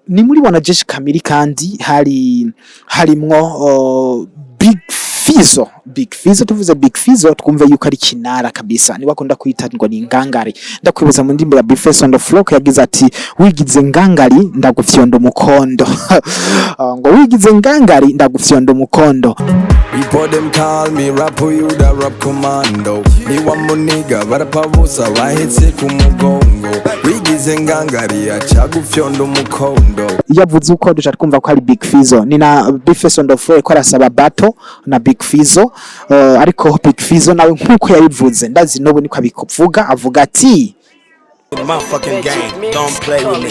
Ni muri Wanajeshi Kamili kandi hari harimwo Big Fizzo. Big Fizzo, tuvuze Big Fizzo twumve yuko ari kinara kabisa, niwe akunda kwita ngo ni ngangari. Ndakwibuza mu ndimbo ya Bface on the Floor ko yagize ati: "Wigize ngangari ndagufyonda umukondo." Ngo wigize ngangari ndagufyonda umukondo. People them call me rap you the rap commando. Ni wa muniga barapabusa bahetse ku mugongo. Wigize ngangari aca gufyonda umukondo. Iyo avuze uko duca twumva ko ari Big Fizzo. Ni na Bface on the Floor ko arasaba battle na Big Fizzo, ariko Big Fizzo nawe nkuko yabivuze, ndazi n'ubu niko abikuvuga, avuga ati: Motherfucking gang, don't play with me.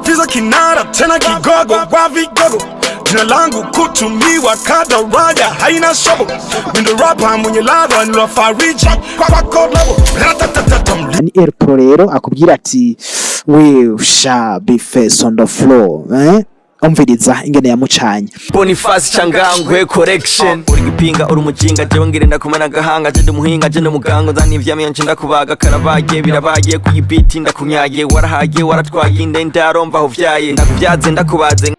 Fizo kinara tena kigogo kwa vigogo, jina langu kutumiwa kadaraja haina shobo, mindo rapa mwenye ladha nilofariji kwako lebo ratatatam. Ni El Pro rero akubwira ati: "We sha Bface on the floor, eh?" Umviriza ingene yamucanye. Boniface Changangwe correction, uri gipinga, uri umujinga, jewe ngire ndakumena agahanga. Je ndi umuhinga, je ndi umuganga, nzana ivyamiyo nce ndakubaga. Karabaye birabaye kuyibiti, ndakunyaye, warahaye waratwaye inde ndaromva aho uvyaye, ndakuvyaze ndakubaze.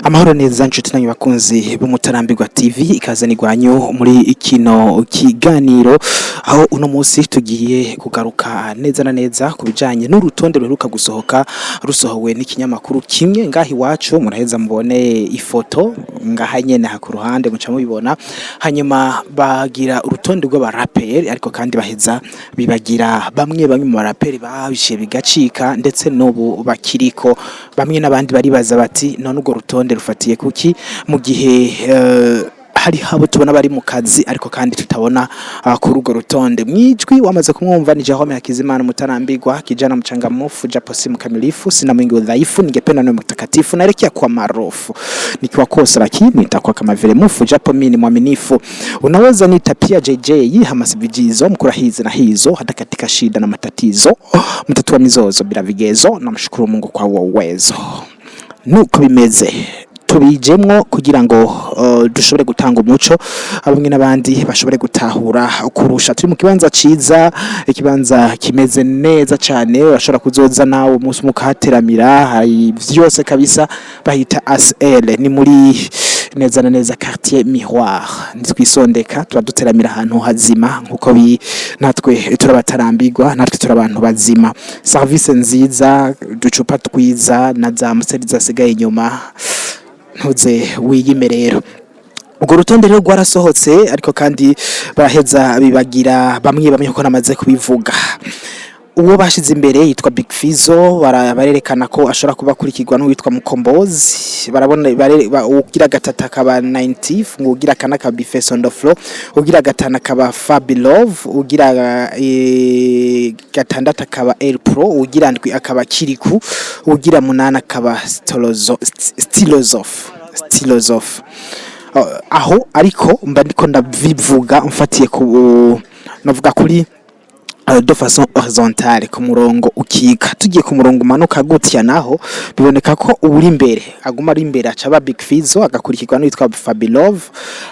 Amahoro neza nshuti nanyu bakunzi b'Umutarambirwa TV, ikaze nigwanyu muri kino kiganiro aho uno munsi tugiye kugaruka neza na neza ku bijanye n'urutonde ruheruka gusohoka, rusohowe n'ikinyamakuru kimwe ngaha iwacu. Muraheza mubone ifoto ngaha nyene ha ku ruhande, muca mubibona. Hanyuma bagira urutonde rw'abaraperi, ariko kandi baheza bibagira bamwe bamwe mu baraperi babishe bigacika ndetse n'ubu bakiriko. Bamwe n'abandi baribaza bati: "None urwo rutonde rufatiye kuki mu gihe hari habo tubona bari mu kazi ariko kandi tutabona kuri urwo rutonde?" Mwijwi wamaze kumwumva ni Jerome Hakizimana Mutarambirwa, kijana mchangamfu japo si mkamilifu, sina mwingi udhaifu, ningependa niwe mtakatifu, naelekea kwa maarufu, nikiwakosa lakini nitakuwa kama vile mufu, japo mimi ni mwaminifu. Unaweza nita pia JJ Hamasi vijizo, mkura hizi na hizo, hata katika shida na matatizo, mtatua mizozo bila vigezo, namshukuru Mungu kwa huo uwezo. Nuko bimeze, tubijemwo kugira ngo dushobore gutanga umuco, bamwe n'abandi bashobore gutahura kurusha. Turi mu kibanza ciza, ikibanza kimeze neza cane, urashobora kuzoza nawe umunsi mukahateramira, hari vyose kabisa. Bahita ASL, ni muri neza na neza quartier Miroir. Nitwisondeka tuba duteramira ahantu hazima nkuko bi natwe turabatarambirwa, natwe turi abantu bazima. Service nziza, uducupa twiza na za museri zasigaye inyuma, ntuze wiyime. Rero urwo rutonde rero rwarasohotse, ariko kandi baraheza bibagira bamwe bamwe kuko namaze kubivuga. Uwo bashize imbere yitwa Big Fizzo, barerekana ko ashobora kuba akurikirwa n'uwitwa Mukombozi. Barabona ugira gatatu akaba 90, ugira kane akaba Bface on the floor, ugira gatanu akaba Fabi Love, ugira gatandatu akaba El Pro, ugira ndwi akaba Kiriku, ugira munani akaba Stilozof Stilozof. Aho ariko mba ndiko ndabivuga mfatiye ku navuga kuri de façon horizontale, ku murongo ukika. Tugiye ku murongo umanuka gutya naho biboneka ko uri imbere aguma ari imbere, aca aba Big Fizzo, agakurikirwa n'uwitwa Fabilove,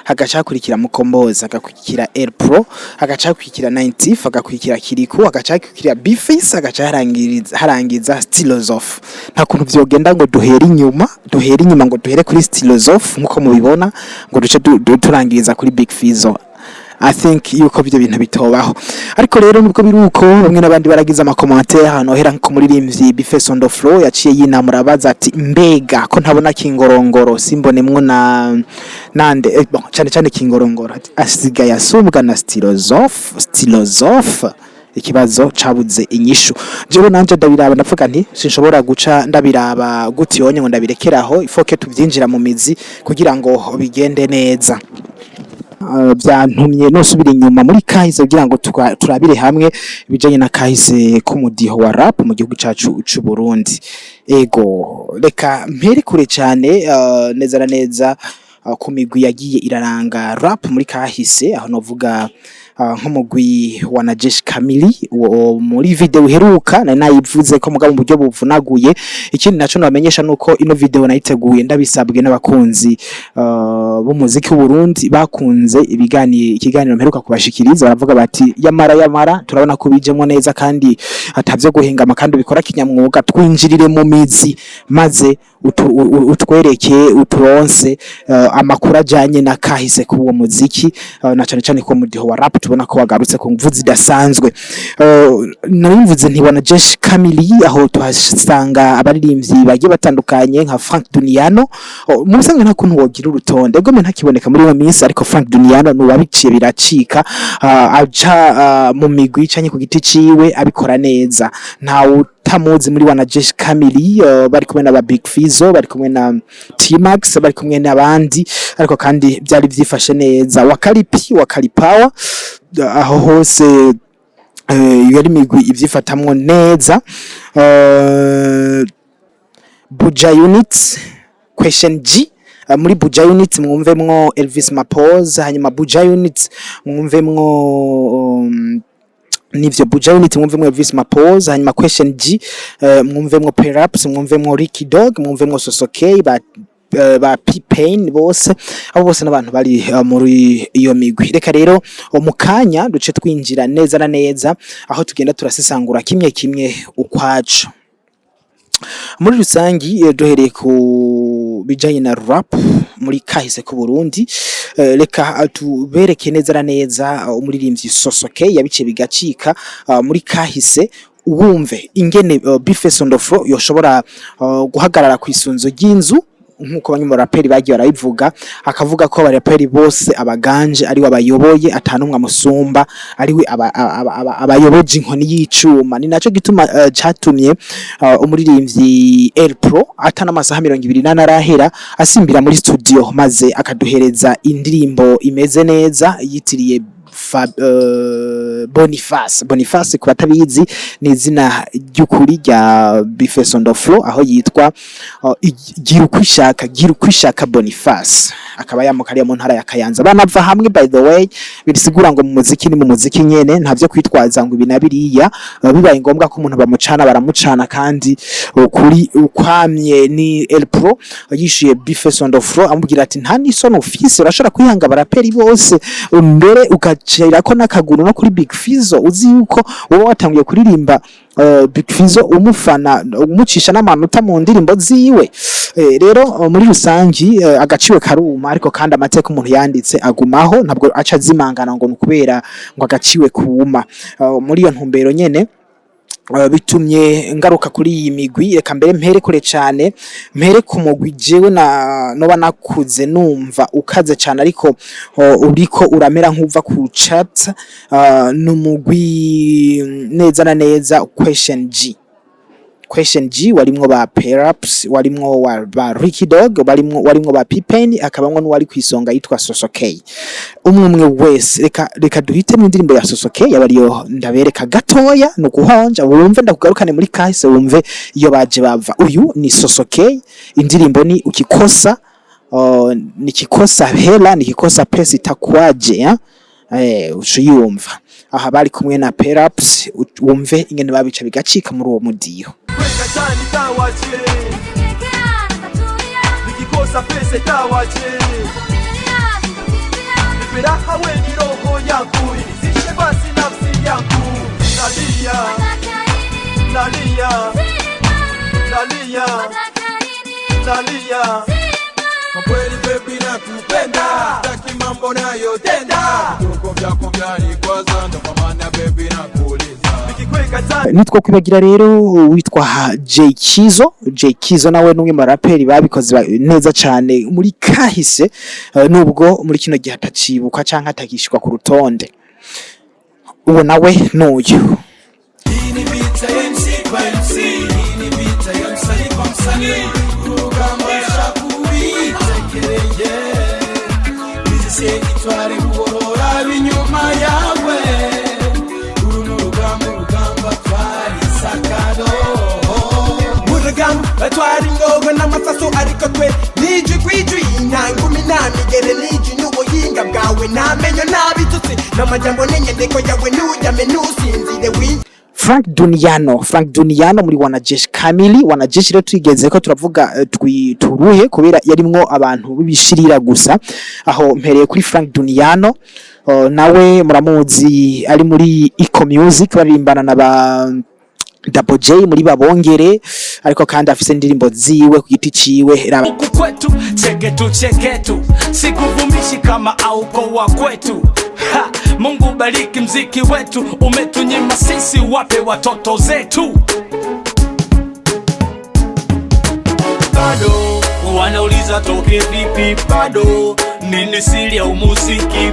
hagaca hakurikira Mukombozi, agakurikira El Pro, hagaca hakurikira 90, agakurikira Kiriku, hagaca hakurikira Bface, hagaca harangiza Stilozof. Nta kuntu vyogenda ngo duhere inyuma, duhere inyuma ngo duhere kuri Stilozof nkuko mubibona, ngo duce turangiriza kuri Big Fizzo. I think yuko ibyo bintu bitobaho. Ariko rero nubwo biri uko, bamwe n'abandi baragize ama commentaires ahantu hera nko muririmbyi Bface on the floor yaciye yinamura abaza ati: "Mbega ko ntabona Kingorongoro, simbonemwo na nande?" Bon, cyane cyane Kingorongoro, ati, asigaye asumbwa na Stilozof. Stilozof, ikibazo cabuze inyishu. Jewe nanje ndabiraba ndavuga nti sinshobora guca ndabiraba gutiyonye ngo ndabirekeraho, ifoke tuvyinjira mu mizi kugira ngo bigende neza. Byantumye nosubira inyuma muri kahise kugira ngo turabire hamwe ibijanye na kahise k'umudiho wa rap mu gihugu cacu c'u Burundi. Ego, reka mpere kure cyane, neza na neza ku migwi yagiye iraranga rap muri kahise, aho novuga nk'umugwi wa Najesh. Kamili. Uwo muri video iheruka nari nayivuze ko mugabo mu buryo buvunaguye. Ikindi naco nabamenyesha nuko ino video nayiteguye ndabisabwe n'abakunzi b'umuziki w'u Burundi bakunze ibiganiro, ikiganiro mperuka kubashikiriza. Baravuga bati: "Yamara yamara, turabona ko bijemwo neza kandi atavyo guhengama kandi ubikora kinyamwuga. Twinjirire mu mizi maze utwereke, uturonse amakuru ajanye na kahise k'uwo muziki, na cane cane ko mudiho wa rap tubona ko wagarutse ku nguvu zidasanzwe." Narimvuze ntibona Jesh Kamili, aho tuhasanga abaririmbyi bagiye batandukanye nka Frank Duniano. Oh, mu bisanzwe nta kuntu wogira urutonde gome ntakiboneka muri iyo minsi, ariko Frank Duniano nuwabiciye biracika, aja mu migwi canke ku giti ciwe abikora neza. Ntawe utamuzi muri wana Jesh Kamili, bari kumwe na ba Big Fizzo, bari kumwe na T-Max, bari kumwe n'abandi, ariko kandi byari byifashe neza. Wakalipi, Wakalipawa, aho hose yari imigwi ivyifatamwo neza. Buja Unit, Question G, muri Buja Unit mwumvemwo Elvis Mapoz, hanyuma Buja Unit mwumvemwo nivyo, Buja Unit mwumvemwo Elvis Mapoz, hanyuma Question G mwumvemwo Peraps, mwumvemwo Ricky Dog, mwumvemwo Sosokey, ba P-Pain bose. Abo bose n'abantu bari muri iyo migwi. Reka rero mu kanya duce twinjira neza na neza aho tugenda turasesangura kimwe kimwe ukwaco. Muri rusangi, duhereye ku bijanye na rap muri kahise ku Burundi, reka tubereke neza na neza umuririmbyi Sosoke yabice bigacika muri kahise, wumve ingene B-Face on the floor yoshobora guhagarara ku isunzo ry'inzu nk'uko bamwe mu baraperi bagiye barabivuga, akavuga ko abaraperi bose abaganje ari we abayoboye, atanumwe amusumba, ari we abayoboje inkoni y'icuma. Ni naco gituma catumye umuririmbyi El Pro atana amasaha 24 arahera asimbira muri studio maze akaduhereza indirimbo imeze neza yitiriye Boniface. Boniface, ku batabizi, ni izina ry'ukuri rya B-Face on the floor, aho yitwa Gira ukwishaka Boniface, akaba yamuka ariya mu ntara ya Kayanza, banava hamwe by the way. Bisigura ngo mu muziki ni mu muziki nyene, ntavyo kwitwaza ngo ibi na biriya. Bibaye ngombwa ko umuntu bamucana, baramucana, kandi ukuri ukwamye ni El Pro yishuye B-Face on the floor amubwira ati: "Nta n'isoni ufise, urashobora kwihanga abaraperi bose, mbere ugacirako n'akaguru no kuri Big Fizzo. Uzi yuko wowe watangiye kuririmba Big Fizzo umufana, umucisha n'amanota mu ndirimbo ziwe." Rero muri rusangi agaciwe karuma, ariko kandi amateka umuntu yanditse agumaho, ntabwo aca azimangana ngo nukubera ngo agaciwe kuma. Muri iyo ntumbero nyene bitumye ngaruka kuri iyi migwi. Reka mbere mpere kure cane, mpere ku mugwi jewe na noba nakuze numva ukaze cane, ariko uriko uramera nk'uva ku chat, n'umugwi neza na neza Question G. Question G warimwo ba Peraps, warimwo wa ba Ricky Dog, warimwo ba Pipen, akabamwo n'uwari kwisonga yitwa Sosokey. Umwe umwe wese, reka duhitemo indirimbo ya Sosokey yaba ariyo ndabereka gatoya, ni ukuhonja wumve, ndakugarukane muri kahise wumve iyo baje bava. Uyu ni Sosokey, indirimbo ni ukikosa, nikikosa hela, nikikosa pesa itakuwaje ya? Ucuyumva aha bari kumwe na Peraps, wumve ingene babica bigacika muri uwo mudiho. Weka chani tawache, nikikosa pesa tawache, nipe raha we ni roho yangu, inizishe basi nafsi yangu. Nalia, nalia, nalia, nalia. Kwa kweli baby nakupenda, taki mambo nayotenda, vituko vyako vyanikwaza, ndo kwa maana baby nakuuliza. Nikikweka chani Nitwo kwibagira rero witwa Jay Kizo. Jay Kizo nawe n'umwe mu baraperi babikoze neza cane muri kahise, nubwo muri kino gihe atacibuka canke atakishwa ku rutonde. Uwo nawe n'uyu. Hii ni vita ya MC kwa MC, hii ni vita ya msanii kwa msanii, urugamba shakubitekereye, bizise itware buhorora binyuma yawe, uru ni urugamba, urugamba twarisakado. Mu rugamba batwara ingogo n'amasaso, ariko twe nijwi kwijwi, nta ngumi, nta migere, nijwi n'ubuhinga bwawe, nta menyo, nta bitutsi n'amajambo n'inyandiko yawe, ntujyame ntusinzire. Frank Duniano. Frank Duniano muri Wanajeshi Kamili. Wanajeshi rero twigeze ko turavuga turuhe kubera yarimwo abantu b'ibishirira gusa. Aho mpereye kuri Frank Duniano, nawe muramuzi, ari muri Eco Music, baririmbana na ba Double J muri Babongere, ariko kandi afise indirimbo ziwe ku giti ciwe. Raba. Huku kwetu cheketu cheketu, sikuvumishi kama auko wa kwetu. Ha, Mungu bariki mziki wetu, umetunyima sisi, wape watoto zetu. Bado wanauliza toke vipi, bado nini siri ya umuziki?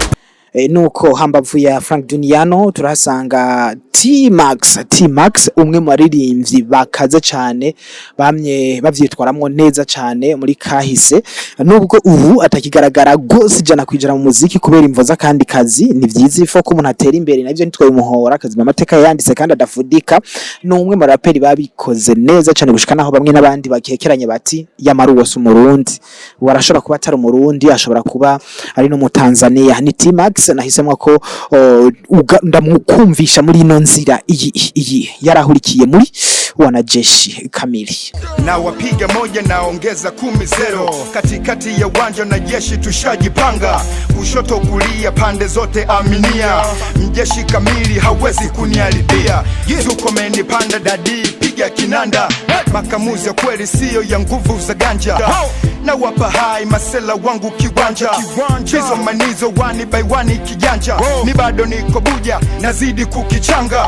Nuko hambavu ya Frank Duniano turahasanga T-Max. T-Max, umwe mu baririmbyi bakaze cane, bamye bavyitwaramwo neza cane muri kahise, nubwo ubu atakigaragara gose 100% mu muziki kubera imvo z'akandi kazi. Ni vyiza ifo ko umuntu atera imbere, navyo ntitwabimuhora, akazima amateka yanditse kandi adafudika. Ni umwe mu baraperi babikoze neza cane, gushika naho bamwe n'abandi bakekeranye bati yamara uwo si umurundi. Warashobora kuba atari umurundi, ashobora kuba ari no mu Tanzania. Ni T-Max nahisemwo ko ndamukumvisha muri ino nzira iyi yarahurikiye muri Wanajeshi Kamili. Na wapiga moja naongeza 10 0 katikati ya uwanja na jeshi tushajipanga, kushoto kulia, pande zote aminia, mjeshi kamili hawezi kuniharibia. Tuko menipanda dadi, piga kinanda, makamuzi ya kweli siyo ya nguvu za ganja, na wapa hai masela wangu kiwanja hizo manizo wani by wani kijanja, mi bado niko buja nazidi kukichanga,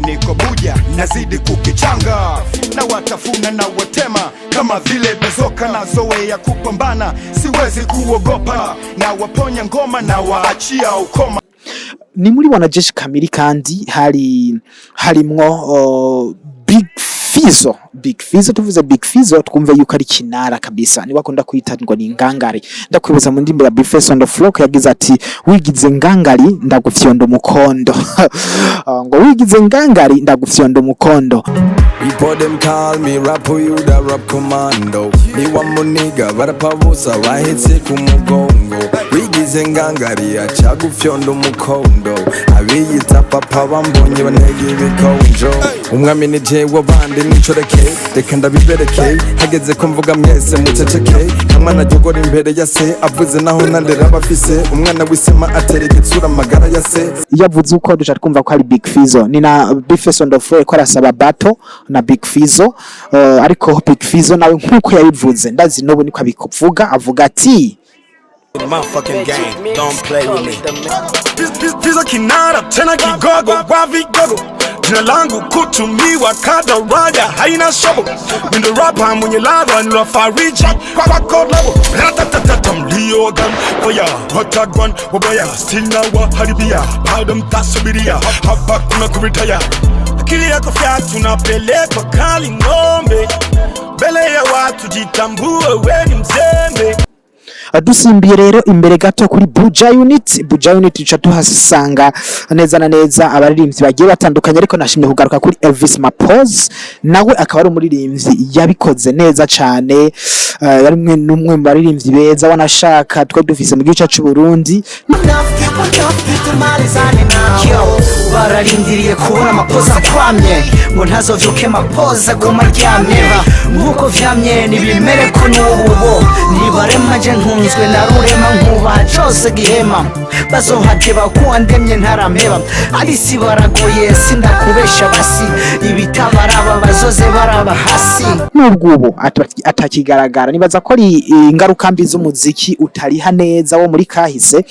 niko buja nazidi kukichanga, na watafuna na watema kama vile bezoka, na zoe ya kupambana siwezi kuogopa, na waponya ngoma na waachia ukoma. Ni muri Wanajeshi Kamili kandi hari harimwo Big Fizzo. Big Fizzo, tuvuze Big Fizzo twumve yuko ari kinara kabisa, niwe akunda kwita ngo ni ngangari. Ndakwibuza mu ndirimbo ya Bface on the Floor ko yagize ati: "Wigize ngangari ndagufyonda umukondo." Ngo wigize ngangari ndagufyonda umukondo. People them call me rap you the rap commando. Ni wa muniga barapabusa bahetse ku mugongo, wigize ngangari aca gufyonda umukondo, abiyita papa bambonye bantega ibikonjo. Umwami ni jewe, abandi nicoreke, reka ndabibereke, hageze ko mvuga mwese muceceke. Nta mwana ajogora imbere ya se, avuze naho ntandera abafise umwana w'isema atera igitsura amagara ya se. Iyo avuze uko duca twumva ko ari Big Fizzo. Ni na Bface on the Floor ko arasaba battle na Big Fizzo, ariko Big Fizzo nawe nkuko yabivuze, ndazi n'ubu niko abikuvuga, avuga ati: Motherfucking gang, don't play with me. Fizo kinara tena kigogo kwa vigogo, jina langu kutumiwa kadaraja haina shobo, mindo rapa mwenye ladha nilofariji kwako labo ratatata mlio gun fire watagwan wabaya still na waharibia bado mtasubiria hapa kuna kuritaya akili yako fyatu tunapelekwa kali ng'ombe mbele ya watu jitambue we ni mzembe. Dusimbiye rero imbere gato kuri Buja Unit. Buja Unit duca tuhasanga neza na neza abaririmbyi bagiye batandukanye, ariko nashimye kugaruka kuri Elvis Mapose, nawe akaba ari umuririmbyi yabikoze neza cane, yari umwe n'umwe mu baririmbyi beza wanashaka twe dufise mu gihugu cyacu c'u Burundi. Yo, bararindiriye kubona amapoza akwamye ngo ntazovyuke, mapoza aguma aryamye nk'uko vyamye ntibimere ko n'ubu bo ntibarema. Je ntunzwe na rurema, nkubaha cose gihema, bazohateba ko wandemye ntarampeba. Abisi baragoye sindakubesha, basi ibitabaraba bazoze baraba hasi. Nubwo ubu atakigaragara, nibaza ko ari ingaruka mbi z'umuziki utariha neza wo muri kahise,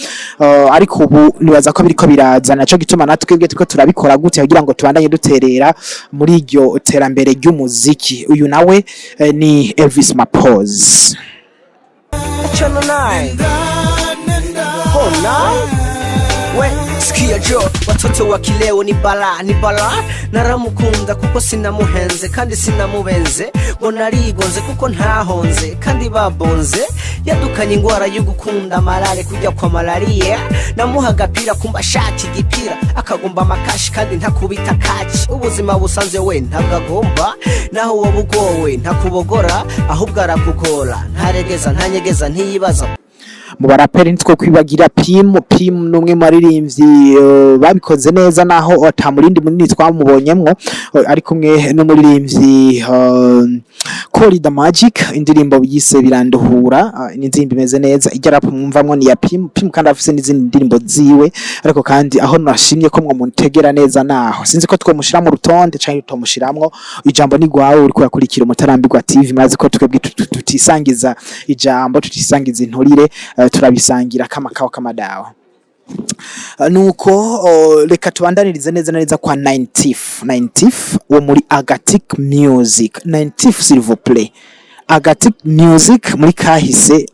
ariko ubu nibaza ko biriko biraza, naco gituma natwe twebwe turiko turabikora gute kugira ngo tubandanye duterera muri iryo terambere ry'umuziki. Uyu nawe ni Elvis Mapose. Channel 9 Oh, nine. We sikia jo, watoto wa kileo ni bala ni bala. Naramukunda kuko sinamuhenze kandi sinamubenze ngo narigonze kuko ntahonze kandi babonze. Yadukanye ingwara yo gukunda malare kujya kwa malaria, namuha agapira kumba shati igipira akagomba amakashi kandi ntakubita kaci. Ubuzima busanzwe we ntabwo agomba, naho woba ugowe ntakubogora ahubwo arakugora, ntaregeza ntanyegeza ntiyibaza. Mu baraperi nitwo kwibagira Pim. Pim numwe mu baririmbyi babikoze neza, naho ata murindi munini twamubonyemwo. Ari kumwe n'umuririmbyi Kori the Magic, indirimbo yise Biranduhura. Ni indirimbo imeze neza. Ijya rap mwumvamwo ni ya Pim. Pim kandi afise n'izindi ndirimbo ziwe, ariko kandi aho nashimye ko mwomutegera neza, naho sinzi ko twomushira mu rutonde canke tutomushiramwo. Ijambo ni gwawe uriko urakurikira Umutarambirwa TV. Murazi ko twebwe tutisangiza ijambo, tutisangiza inturire, turabisangira kama kawa kama dawa. Nuko reka tubandanirize neza na neza kwa 90 90 wo muri Agatic Music. 90, s'il vous plaît. Agatic Music muri kahise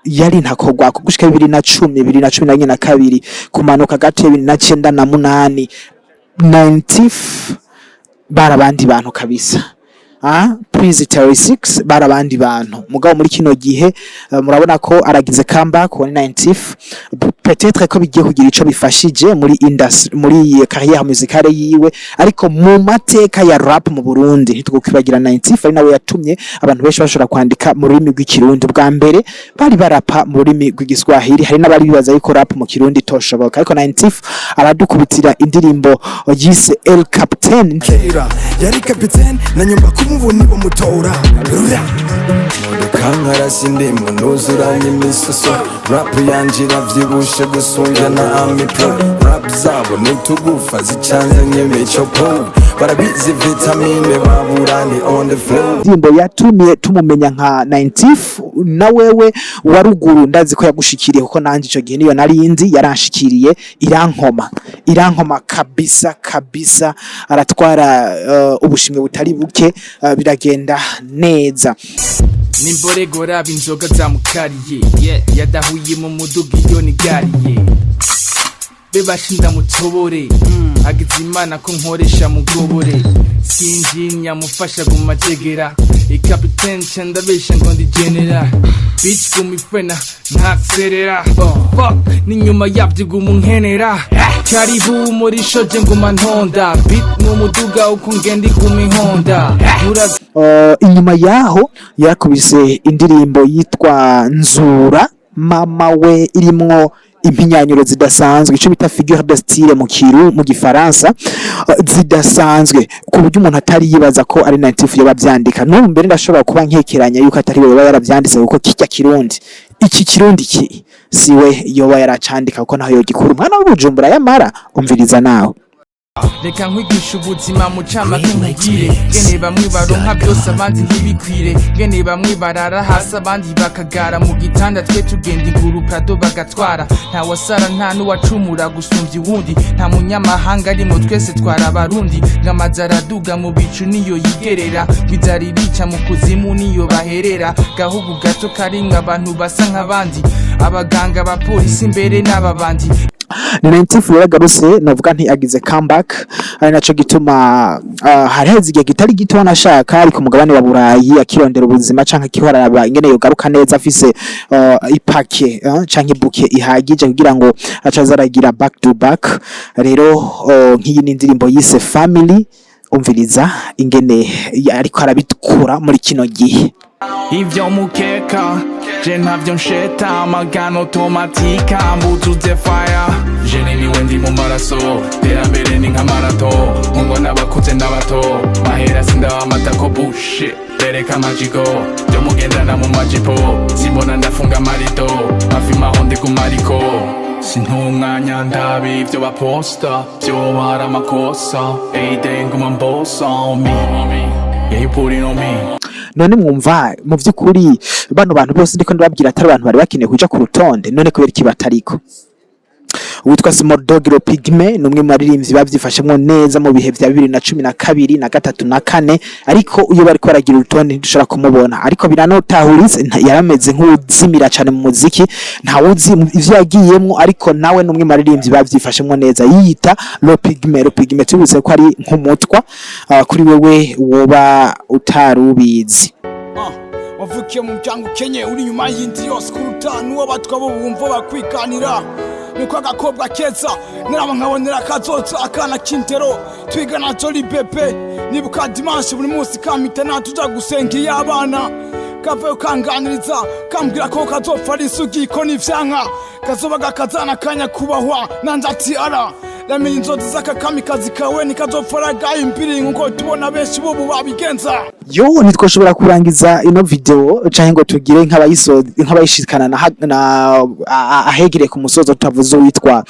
yari ntakogwa gushika 2010, 2011 na kabiri, kumanuka gato 2009 na munani. 90 bari abandi bantu kabisa. Prince 36 bari abandi bantu. Mugabo muri kino gihe murabona ko aragize comeback wa 90. Peut-être ko bigiye kugira ico bifashije muri industry, muri carrière musicale yiwe, ariko mu mateka ya rap mu Burundi ntitwokwibagira 90, ari nawe yatumye abantu benshi bashobora kwandika mu rurimi rw'Ikirundi. Bwa mbere bari barapa mu rurimi rw'Igiswahili, hari n'abari bibaza yuko rap mu Kirundi toshoboka, ariko 90 aradukubitira indirimbo yise El Captain. Kera yari kapitene na nyumba kumubu nibo mutora rura. Modoka sindimo nuzuranye imisoso, rap yanje iravyibushe gusumbya na Ami Pro. Rap zabo nutugufa zicanze nk'imicopo, barabizi vitamine baburani on the floor. Indirimbo yatumye tumumenya nka 90. Na wewe wa ruguru ndazi ko yagushikiriye, kuko nanje ico gihe niyo nari nzi, yaranshikiriye, irankoma, irankoma kabisa kabisa. Aratwara ubushimwe butari buke, biragenda neza. Nimborego raba inzoga zamukariye, yadahuye mu muduga iyo nigariye bebashe ndamutobore, agize Imana ko nkoresha mugobore, sinjinya mufasha gumajegera ikapitene ndabesha ngo ndi general, bitch gumifrena ntaserera, fuck n'inyuma yabyo guma unkenera, karibu muri shoje nguma ntonda beat mu muduga uko ngenda iguma ihonda. Inyuma yaho yarakubise indirimbo yitwa Nzura Mama We, irimwo impinyanyuro zidasanzwe, ico bita figure de style mu kiru mu Gifaransa, zidasanzwe ku buryo umuntu atari yibaza ko ari 90 yoba avyandika. N'ubu mbere ndashobora kuba nkekeranya yuko atari we yoba yaravyanditse, kuko kirya Kirundi, iki Kirundi ki siwe yoba yaracandika, kuko naho yogikura umwana w'Ubujumbura. Yamara umviriza nawe. Reka nkwigisha ubuzima mu camake, nkugire ngene bamwe baronka byose abandi ntibikwire, ngene bamwe barara hasi abandi bakagara mu gitanda, twe tugenda inguru Prado bagatwara, nta wasara nta n'uwacumura gusumbya uwundi, nta munyamahanga arimo, twese twara Abarundi, ngamaze araduga mu bicu niyo yigerera, ngwizara irica mu kuzimu niyo baherera, gahugu gato karimwo abantu basa nk'abandi, abaganga, abapolisi imbere n'ababandi. Ni 90 yaragarutse, novuga nti agize comeback, ari naco gituma hari heze igihe kitari gito nashaka ari ku mugabane wa Burayi akirondera ubuzima canke akihoraraba ingene yogaruka neza afise ipake canke buke ihagije kugira ngo aca azaragira back to back. Rero nk'iyi ni indirimbo yise Family. Umviriza ingene ariko arabikura muri kino gihe. Ivyo mukeka je ntavyo nsheta, amagana automatika mbuzuze fire, jene niwe ndi mu maraso, terambere ni nka marato, ngo n'abakuze n'abato, mahera sindaba amatako, bullshit bereka amajigo byo mugendana mu majipo, simbona ndafunga amarido hafi maho ndi ku mariko, sintumwanya ndabi ivyo baposta vyoba ari amakosa, everyday nguma mbosa on me, yeah, you put it on me. None mwumva mu vy'ukuri bano bantu bose ndiko ndababwira atari abantu bari bakeneye kuja ku rutonde? None kubera iki batariko? Uwitwa Small Dog Pigme ni umwe mu baririmbyi bavyifashemwo neza mu bihe vya 2012 na gatatu na kane, ariko iyo bariko baragira urutonde ntidushobora kumubona. Ariko biranotahuritse, yarameze nk'uwuzimira cane mu muziki, ntawuzi ivyo yagiyemwo, ariko nawe ni umwe mu baririmbyi bavyifashemwo neza, yiyita Lo Pigme. Lo Pigme tubutse ko ari nk'umutwa, kuri wewe woba utarubizi. Wavukiye mu muryango ukenye, uri inyuma y'indi yose kuruta n'uwo batwa bo bumva bakwikanira, niko agakobwa keza naraba nkabonera kazoza, akana k'indero twigana joli bebe, nibuka dimanche buri munsi kampita tuja gusenga iyo abana. Kavayo kanganiriza, kambwira ko kazopfa ari isugi, ko nivyanka kazoba gakazana kanya kubahwa. Nanje ati ara ramenye inzozi z'akakamikazi kawe, nikazopfa aragaye imbiri nkuko tubona benshi bubu babigenza. Yo, ntitwashobora kurangiza ino video canke ngo tugire nk'abayishikana na ahegereye ku musozo tutavuze uwitwa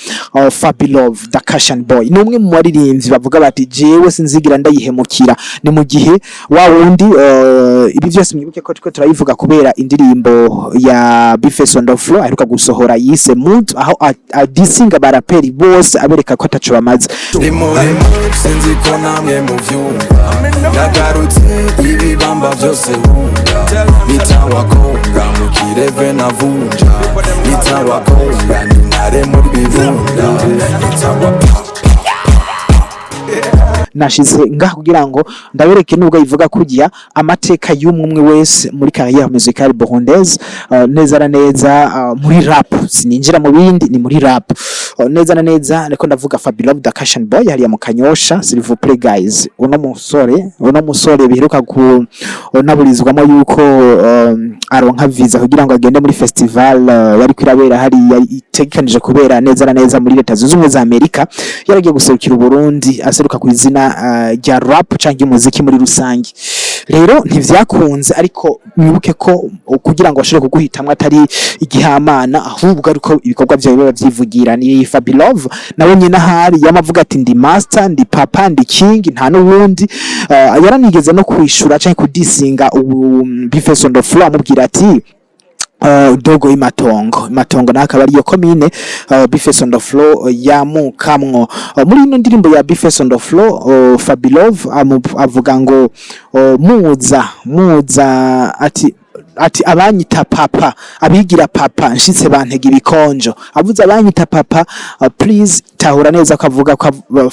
Fabilove the Cashan Boy. Ni umwe mu baririmbyi bavuga bati: "Jewe sinzigira ndayihemukira." Ni mu gihe wa wundi, ibi byose mwibuke ko turiko turabivuga kubera indirimbo ya B-Face on the Floor aheruka gusohora yise Mood, aho adisinga abaraperi bose, abereka ko ataco bamaze. Ndi muri mood, sinzi ko namwe muvyumva. Ndagarutse, ibibamba vyose wumva nitawakonga mu kireve navunja, nitawakonga ni ntare muri bibunda, nitawa Nashize ngaha kugira ngo ndabereke, nubwo ivuga kujya amateka y'umwe umwe wese muri carrière musicale burundaise, neza na neza muri rap, sininjira mu bindi, ni muri rap. Neza na neza niko ndavuga Fabilove the Cashan Boy hariya mu Kanyosha. S'il vous plaît guys, uno musore biheruka ku naburizwamo yuko aronka visa kugira ngo agende muri festival yari kwirabera hariya, itegekanije kubera neza na neza muri Leta Zunze Ubumwe za Amerika. Yaragiye guserukira Uburundi, aseruka ku izina rya rap canke umuziki muri rusange. Rero ntivyakunze, ariko mwibuke ko kugira ngo bashobore kuguhitamwo atari igihamana, ahubwo ariko ibikorwa vyawe biba vyivugira. Ni Fabilove nawe nyine ahari yamavuga ati: "Ndi master, ndi papa, ndi king, nta n'uwundi." Yaranigeze no kwishura canke kudisinga ubu B-Face on the Floor, amubwira ati dogo imatongo imatongo, naho akaba ariyo komine B-Face on the Floor yamukamwo. Muri ino ndirimbo ya B-Face on the Floor, Fabilove avuga ngo muza muza ati abanyita papa, abigira papa, nshitse bantega ibikonjo. Avuze abanyita papa, please tahura neza ko avuga ko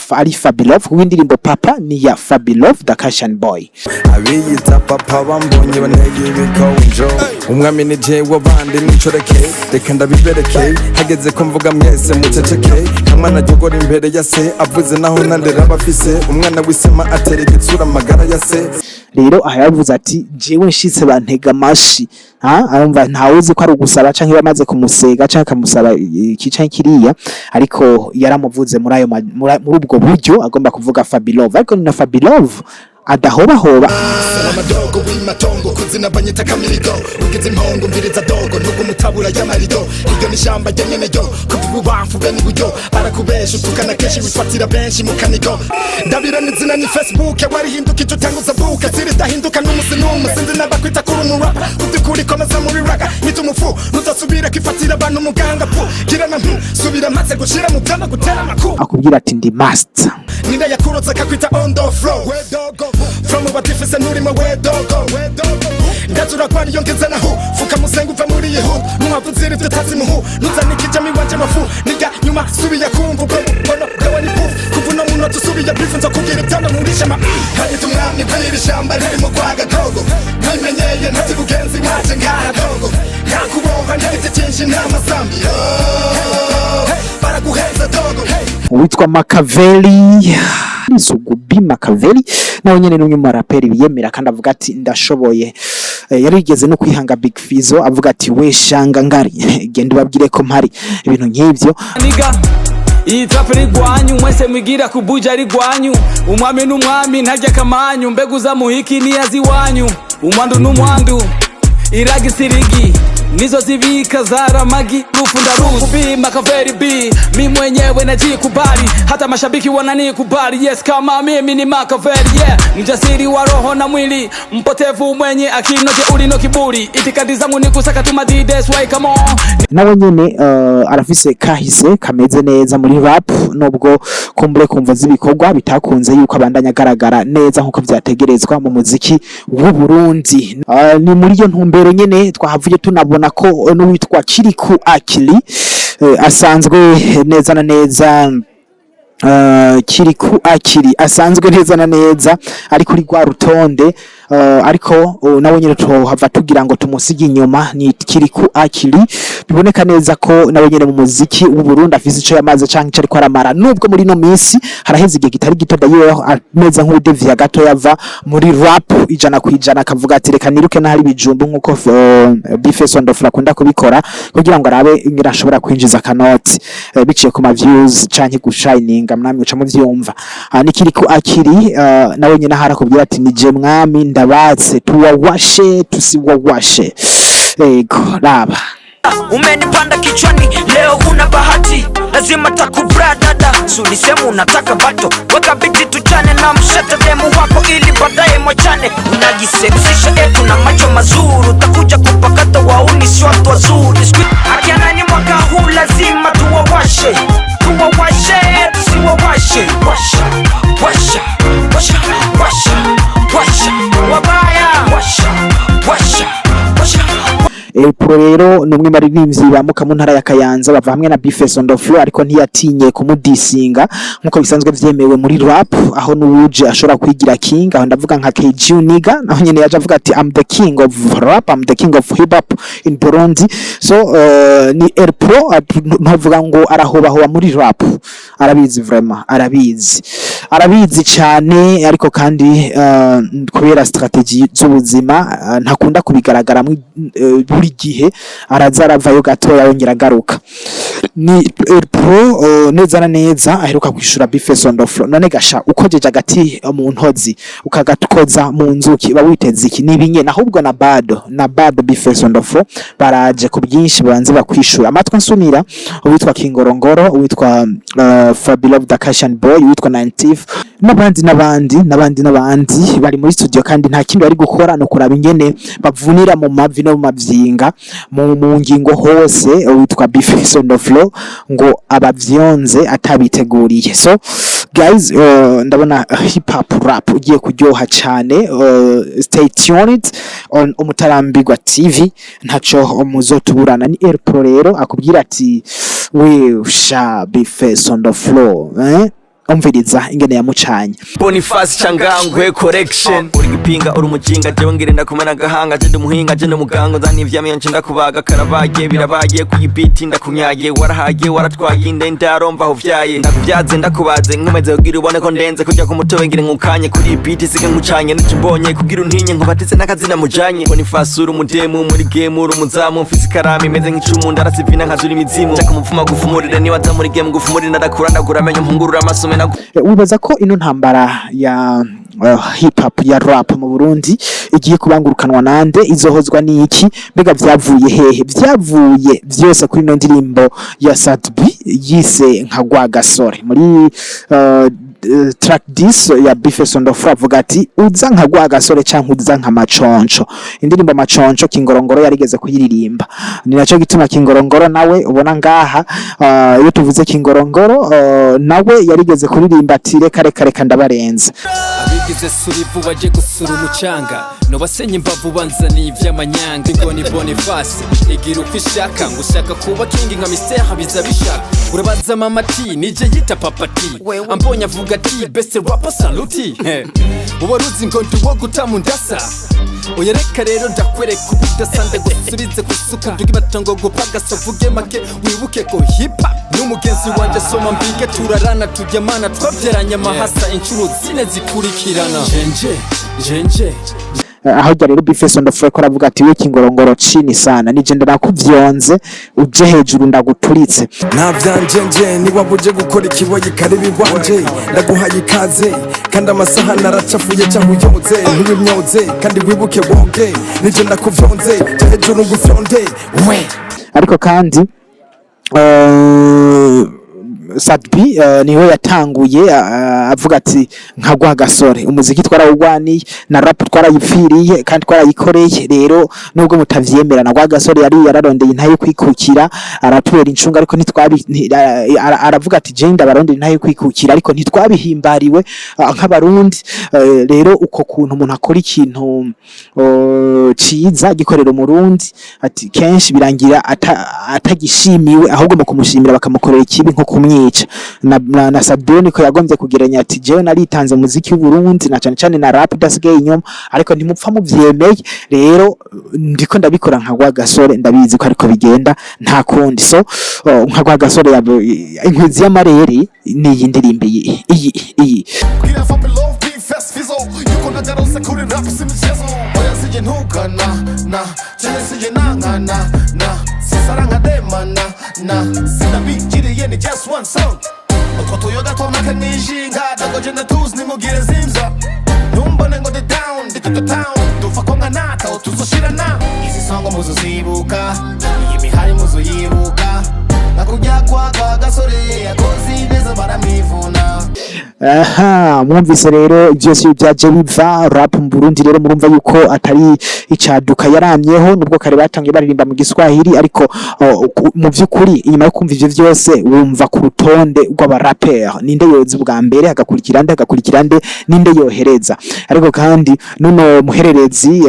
ari Fabilove, kuko indirimbo Papa ni ya Fabilove the Cashan Boy. Abiyita papa bambonye bantega ibikonjo. Umwami ni jewe, abandi nicoreke, reka ndabibereke. Hageze ko mvuga mwese muceceke. Nta mwana aryogora imbere ya se, avuze naho nandera abafise. Umwana w'isema atera igitsura amagara ya se. Rero aha yavuze ati: "Jewe nshitse bantega amashi." Ha, arumva ntawuzi ko ari ugusaba canke bamaze kumusega canke akamusaba iki canke kiriya, ariko yaramuvuze muri ayo muri ubwo buryo agomba kuvuga Fabilove, ariko ni na Fabilove adahobahoba. Salama dogo w'imatongo, kuzina banyita kamirigo. Ugize impongo mviriza dogo, nubwo umutabura y'amarido. Iryo ni ishamba rya nyene ryo kuva ibubamfu bene iburyo. Barakubesha, utukana kenshi, wifatira benshi mu kanigo. Ndabira n'izina ni Facebook warihindukije, utanguza buka ziridahinduka n'umusi n'umwe. Sinzi n'abakwita kuri umurapa, kubyukuri komeza muri raga nita umufu, ntuzasubire kwifatira abantu umuganga pu gira na subira maze gushira mu byama gutera amakuru. Akubwira ati: "Ndi master." Ninde yakurotse akakwita on the floor? We dogo from badifise nturimo, we dogo ndaza uragwara iyo ngeze naho. Fuka musenga uva muri iyi hood, nuhava uzira ibyo utazi muhu. Ntuzane iwanje mafu nirya nyuma subiye kumva ubwo bukono bwawe ni pufu. Kuva uno munota usubiye bifu, nzo kugira ibyano nkurisha ama nkanyita umwami kw'iri shamba ririmo kwa gadogo. Nkabimenyeye ntazi bugenzi waje ngaha dogo, ntakuboha ntafite cyinshi nta masambi baraguheza dogo. Uwitwa Makaveli, Sugubi Makaveli, nawe nyene ni umwe mu baraperi biyemera kandi avuga ati: "Ndashoboye." Yarigeze no kwihanga Big Fizzo, avuga ati: "We shanga ngari, genda ubabwire ko mpari," ibintu nk'ivyo. Niga iyi trap rigwanyu mwese mwigira kubuja rigwanyu. Umwami n'umwami ntarya akamanyu, mbega uza muhiki niyazi iwanyu. Umwandu n'umwandu, iragi sirigi nizo zibika zaramagi, rufu ndaruzi B Makaveri B, mi mwenyewe najikubali, hata mashabiki wananikubali. Yes, kama mimi ni Makaveri, yeah, mjasiri wa roho na mwili, mpotevu mwenye akili noje no kiburi, itikadi zangu ni kusaka tu madides way, come on. Nawe nyene arafise kahise kameze neza muri rap, nubwo kumbure kumva z'ibikorwa bitakunze yuko abandanya agaragara neza nkuko vyategerezwa mu muziki w'u Burundi. Ni muri iyo ntumbero nyene twahavuye tunabona ko n'uwitwa Kiriku Akili, asanzwe neza na neza, Kiriku Akili asanzwe neza na neza ari kuri rwa rutonde. Ariko nawe nyene tuhava tugira ngo tumusige inyuma. Ni Kiriku Akili, biboneka neza ko nawe nyene mu muziki w'u Burundi afise ico yamaze canke ico ariko aramara, nubwo muri no minsi haraheze igihe kitari gito dayiwe ameze nk'udeviya gato, yava muri rap 100%, akavuga ati reka niruke n'ahari ibijumbu, nkuko B-Face on the Floor akunda kubikora, kugira ngo arabe ingene ashobora kwinjiza akanoti biciye ku ma views canke gushininga, mwami uca muvyumva. Ni Kiriku Akili, nawe nyene ahari akubwira ati nije mwami, ndabatse, tuwawashe tusiwawashe. Ego raba. Umenipanda kichwani leo, una bahati, lazima takubra dada. Sulisema unataka bato, weka biti tuchane na mshata demu wako ili baadaye mwachane. Unajiseksisha etu na macho mazuri, utakuja kupakata wauni, si watu wazuri. Akianani mwaka huu lazima tuwawashe, tuwawashe tusiwawashe. Washa washa washa washa washa wabaya, washa washa washa. Pro rero ni umwe mu baririmbyi bamuka mu ntara ya Kayanza, bava hamwe na B-Face on the Floor, ariko ntiyatinye kumudisinga nkuko bisanzwe vyemewe muri rap, aho n'uwuje ashobora kwigira king. Aho ndavuga nka KG Uniga, naho nyene yaje avuga ati I'm the king of rap, I'm the king of hip hop in Burundi. So ni El Pro, ntovuga ngo arahobahoba muri rap, arabizi vraiment, arabizi, arabizi cyane. Ariko kandi kubera strategy z'ubuzima ntakunda kubigaragaramwo buri gihe, araza aravayo gatoya yongera agaruka. Ni El Pro neza na neza aheruka kwishura B-Face on the Floor. None gasha ukojeje agati mu ntozi ukagatokoza mu nzuki, uba witeze iki? Ni ibinyene ahubwo na bado na bado B-Face on the Floor baraje ku byinshi, banze bakwishura amatwi nsumira. Uwitwa Kingorongoro, uwitwa Fabilove the Cashian Boy, uwitwa Nantif, n'abandi n'abandi n'abandi n'abandi bari muri studio, kandi nta kindi bari gukora no kuraba ingene bavunira mu mavi no mu mavyinga mu ngingo hose uwitwa B-Face on the Floor ngo abavyonze atabiteguriye. So guys, ndabona hip hop rap ugiye kuryoha cyane. Stay tuned on Umutarambirwa TV, ntaco muzotuburana. Ni El Pro rero akubwira ati we sha B-Face on the Floor, eh? Umviriza ingene yamucanye. Boniface Cangangwe Collection, uri gipinga, uri umujinga, jewe ngirinda kumena agahanga, je ndi umuhinga, je ndi umuganga, nzana ivyamiyo nce ndakubaga, karabaye birabaye, kuyibiti ndakunyaye, warahaye waratwaye inde ndaromva aho uvyaye, ndakuvyaze ndakubaze, nkomeze kugira ubone ko ndenze kujya ku mutobe, ngira nkukanye kuri beat, sige nkucanye nico mbonye kugira untinye nkubatize n'akazina mujanye. Boniface uri umudemu muri game, uri umuzamu, mfise ikaramu imeze nk'icumu, ndarasivina nkazura imizimu, nshaka umupfuma gufumurire niba aza muri game gufumurire, ndakura ndagura amenyo mpungurura amaso mena. Wibaza ko ino ntambara ya hip hop ya rap mu Burundi igiye kubangurukanwa nande? Izohozwa n'iki? Mbega vyavuye hehe? Vyavuye vyose kuri ino ndirimbo ya Sat-B yise nka Rwagasore. Muri track 10 ya B-Face on the Floor avuga ati uza nka Rwagasore canke uza nka Maconco. Indirimbo Maconco Kingorongoro yarigeze kuyiririmba, ni naco gituma Kingorongoro nawe ubona ngaha. Iyo tuvuze Kingorongoro, nawe yarigeze kuririmba ati reka reka reka ndabarenza. Abigize surivu baje gusura umucanga, nobasenya imbavu banzaniye ivy'amanyanga, ngo ni Boniface igira uko ishaka, ngo ushaka kuba king nka Mister biza bishaka, urabaza mama T nije yita papa T, ambonye avuga ati best rapper saluti. Uba ruzi ngo ndi uwo guta mu ndasa, oya reka rero ndakwereka ubudasa, ndagusubize kusuka nduga imatongo gupagasa, vuge make wibuke ko hip hop n'umugenzi wanje soma mbige, turarana turyamana, twabyaranye amahasa inshuro zine zikurikirana, njenje njenje. Aho rero B-Face on the Floor ko aravuga ati we Kingorongoro chini sana, nije ndakuvyonze uje hejuru ndaguturitse. Nta vyanje nje, niba uje gukora ikiboyi karibi iwanje, ndaguhaye ikaze, kandi amasaha naracafuye, cyangwa uyoze ntiwimyoze, kandi wibuke woge, nije ndakuvyonze jya hejuru ngufyonde we. Ariko kandi Sat-B niwe yatanguye avuga ati nka Rwagasore, umuziki twarawugwaniye na rap twarayipfiriye kandi twarayikoreye. Rero nubwo mutavyemera, na Rwagasore yari yararondeye intahe yo kwikukira aratubera incunga, ariko ntitwabi aravuga ati je ndabarondera intahe yo kwikukira, ariko ntitwabihimbariwe nk'abarundi. Rero uko kuntu umuntu akora ikintu ciza gikorera umurundi, ati kenshi birangira atagishimiwe, ahubwo mu kumushimira bakamukorera ikibi nko kumwica. kumwica na Sabuni ko yagombye kugeranya ati jewe naritanze muziki w'u Burundi na cane cane na rap idasigaye inyuma, ariko ntimupfa muvyemeye. Rero ndiko ndabikora nka Rwagasore, ndabizi ko ariko bigenda, nta kundi. So nka Rwagasore inkwizi y'amarere ni iyi ndirimbo iyi. Bwira Fabi Love B-Face Fizo yuko nagarutse kuri rap, si imichezo. Oya, sije ntukana na cyane, sije nankana na sisara nkademana na sinabigiriye, ni just one song. Utwo tuyoga twamaka mwijinga dagoje ndatuzi, nimugire zimza ntumbone ngo the down ndi to the town dupfa ko nka nata tuzoshirana. Izi songo muzozibuka, iyi mihari muzoyibuka, nakujya kwa Gasore yakoze neza baramwivuna. Aha mwumvise rero byose byaje biva rap mu Burundi. Rero murumva yuko atari icaduka, yaramyeho nubwo kare batangiye baririmba mu Giswahili. Ariko mu vy'ukuri, inyuma yo kumva ivyo vyose, wumva ku rutonde rw'abarapper ninde yoza ubwa mbere, hagakurikira nde, hagakurikira nde, ninde yohereza? Ariko kandi nuno muhererezi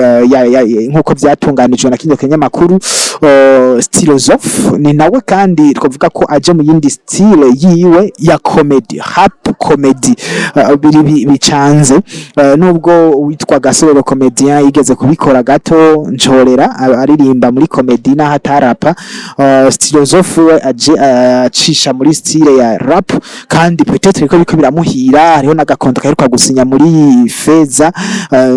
nkuko vyatunganijwe na kino kinyamakuru, Stylosoph, ni nawe kandi twavuga ko aje mu yindi style yiwe ya comedy, rap comedy, biri bicanze. Nubwo witwa Gasore comedian yigeze kubikora gato ncorera aririmba muri comedy naho atarapa, Stylosoph we aje acisha muri style ya rap, kandi peut-être ko biko biramuhira. Hariho n'agakonto kaheruka gusinya muri Feza,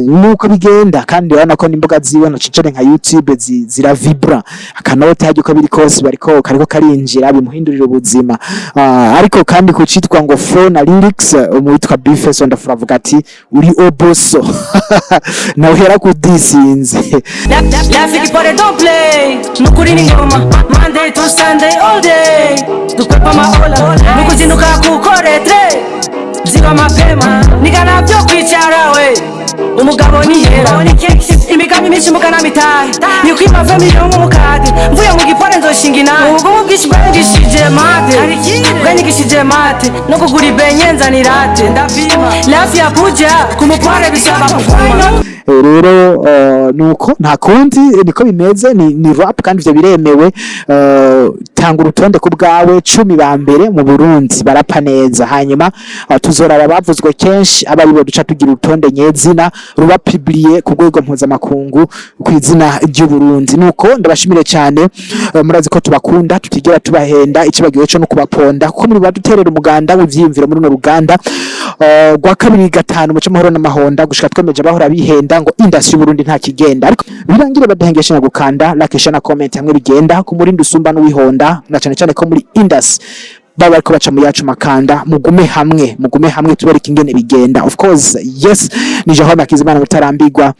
nuko bigenda. Kandi urabona ko n'imbuga ziwe na cicare nka YouTube ziravibra akanota hajya, uko biri kose bariko kariko karinjira bimuhindurira ubuzima. Ariko kandi ku citwa ngo flow na lyrics, umwitwa B-Face on the floor avuga ati uri oboso nawe yarakudisinze. Rafiki pare don't play, nukuri ni ngoma Monday to Sunday all day, dukwepa maola nukuzinduka kukoretre ziba mapema nigana byo kwicara we umugabo nihera imigambi myinshi mugana mitahe nikwima family nk'umukade mvuye mu gipore nzoshinga inani ubugumu bwinshi bwanyigishije mate, bwanyigishije mate no kugura ibenye nzanirate ndapima lafi ya kuja kumupare bisaba kuvuma. Rero nuko nta kundi, niko bimeze, ni rap kandi ivyo biremewe. Tanga urutonde ku bwawe, 10 ba mbere mu Burundi barapa neza, hanyuma tuzoraba bavuzwe kenshi aba aribo duca tugira urutonde nyezina ruba publié ku rwego mpuzamakungu ku izina ry'u Burundi. Nuko ndabashimire cyane, murazi ko tubakunda, tutigera tubahenda, ikibagiwe cyo no kubaponda kuko muri baduterera umuganda w'ivyiyumviro muri runo ruganda rwa kabiri gatanu muce mahoro n'amahonda gushika twemeje bahora bihenda ngo industry y'u Burundi nta kigenda, ariko birangire badahengesha na gukanda like, share na comment hamwe bigenda ku murindi usumba n'uwihonda, na cyane cyane ko muri industry baba bariko baca mu yacu makanda. Mugume hamwe, mugume hamwe, tubereke ingene bigenda. Of course, yes, ni Jerome Hakizimana Mutarambirwa,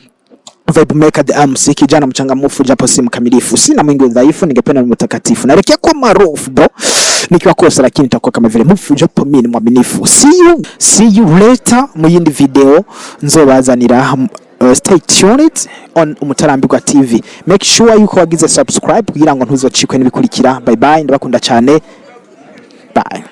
Vibe Maker the MC, kijana mchangamufu japo si mkamilifu, sina mwingi udhaifu, ningependa ni mtakatifu, naelekea kuwa maarufu bro, nikiwa kosa lakini nitakuwa kama vile mufu japo mimi ni mwaminifu. See you, see you later mu yindi video nzobazanira. Stay tuned on Umutarambirwa TV, make sure yuko wagize subscribe kugira ngo ntuzocikwe n'ibikurikira. Bye bye, ndabakunda cyane, bye.